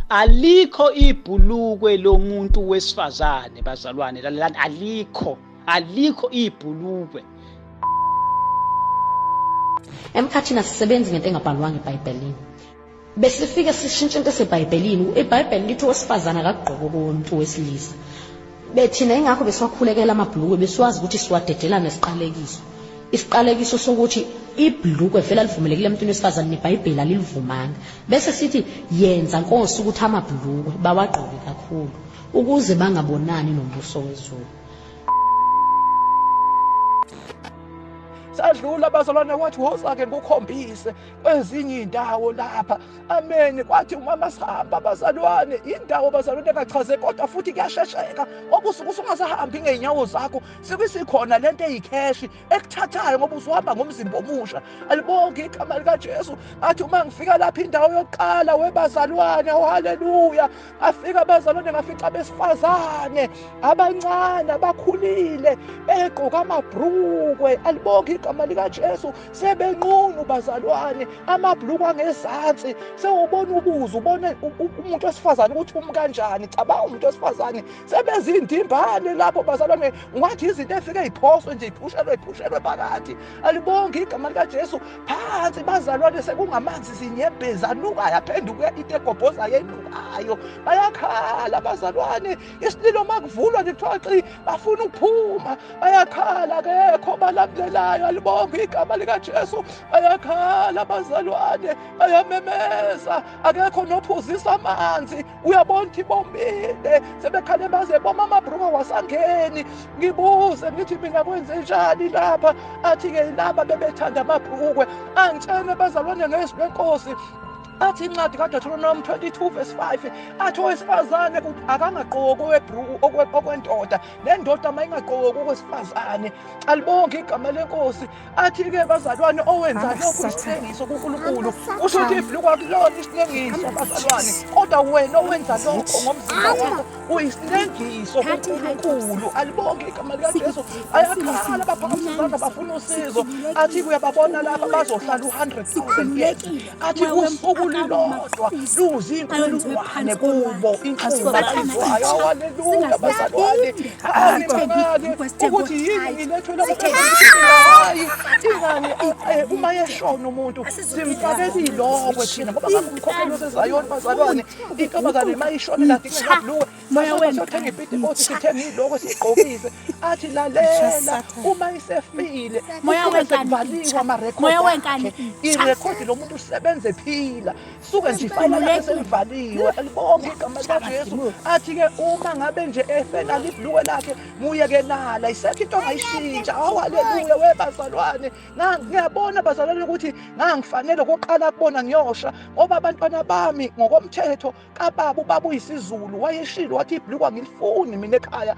Alikho ibhulukwe lomuntu wesifazane bazalwane, lalelani, alikho, alikho ibhulukwe. Emkhathini asisebenzi ngento engabhalwanga eBhayibhelini. Besifike sishintshe into eseBhayibhelini. IBhayibheli lithi owesifazane akagqoke okomuntu wesilisa. Bethina ingakho besiwakhulekela amabhulukwe, besiwazi ukuthi siwadedela nesiqalekiso. Isiqalekiso sokuthi ibhulukwe vele alivumelekile emntwini wesifazane, neBhayibheli alilivumanga. Bese sithi yenza Nkosi ukuthi amabhulukwe bawagqoke kakhulu ukuze bangabonani nombuso wezulu. Sadlula bazalwane, wathi woza-ke ngikukhombise kwezinye iy'ndawo lapha. Ameni. Kwathi umama sihamba bazalwane, indawo bazalwane engachaze kodwa futhi kuyashesheka ngoba usuke usungasahambi ngey'nyawo zakho, sekusikhona lento eyikheshi ekuthathayo ngoba usuhamba ngomzimba omusha. Alibonge igama likaJesu. Athi uma ngifika lapha indawo yokuqala webazalwane, oh haleluya, ngafika abazalwane ngafica abesifazane abancane abakhulile begqoka amabhrukwe. Alibonge igama likaJesu. Sebenqunu bazalwane, amabhlukwe angezansi, sewubona ubuze ubone umuntu wesifazane ukuthi umi kanjani. Cabanga umuntu wesifazane sebezindimbane lapho bazalwane, ngathi izinto efike iphoswe nje, iphushelwe iphushelwe phakathi. Alibonge igama likaJesu. Phansi bazalwane sekungamanzi, zinyembezi anukayo, aphenduka into egobhozayo enukayo. Bayakhala bazalwane, isililo makuvulwa nje kuthiwa xi, bafuna ukuphuma, bayakhala, akekho balamulelayo. Alibonge igama likaJesu. Bayakhala bazalwane, bayamemeza, akekho nophuzisa amanzi. Uyabona ukuthi bomile, sebekhale baze boma, amabhruka wasangeni. Ngibuze ngithi mina kwenze njani lapha? Athi-ke laba bebethanda amabhrukwe. Angitshene bazalwane ngezwi lenkosi, athi incwadi kaDeuteronomy 22 verse 5, athi owesifazane akangagqoki okwendoda, nendoda mayingagqoki okwesifazane. Alibonge igama lenkosi. Athi-ke bazalwane, owenza lokhu isinengiso kuNkulunkulu, kusho ukuthi ibhulukwe akulona isinengiso bazalwane, kodwa wena owenza lokho ngomzimba wakho uyisinengiso kuNkulunkulu. Alibonge igama likaJesu. Bayakhala, baphakamisa izandla, bafuna usizo. Athi uyababona lapha bazohlala u-100,000 years. Athi usuku lilodwa luzinkulungwane kubo, inhlungu abayizwayo. Haleluya bazalwane. Angimangale ukuthi yini ngilethwe lapha. Hayi ingani uma yeshona umuntu simfakela ilokwe thina, ngoba ngakumkhokhelo wasezayoni bazalwane. Intombazane uma ishone kade ingenabhulukwe, siyothenga ipitikoti, sithenga ilokwe siyigqokise. Athi lalela, uma isefile kusuke sekuvaliwe amarekhodi akhe. Irekhodi lomuntu usebenze ephila, suke nje ifayela lakhe selivaliwe. Alibonge igama likaJesu. Athi-ke uma ngabe nje efe nalo ibhulukwe lakhe, muyeke nala, isekho into ongayishintsha. Awu haleluya webazalwane. Ngiyabona bazalwane ukuthi ngangifanele koqala kubona ngiyosha, ngoba abantwana bami ngokomthetho kababa, ubaba uyisiZulu, wayeshilo wathi ibhulukwe angilifuni mina ekhaya.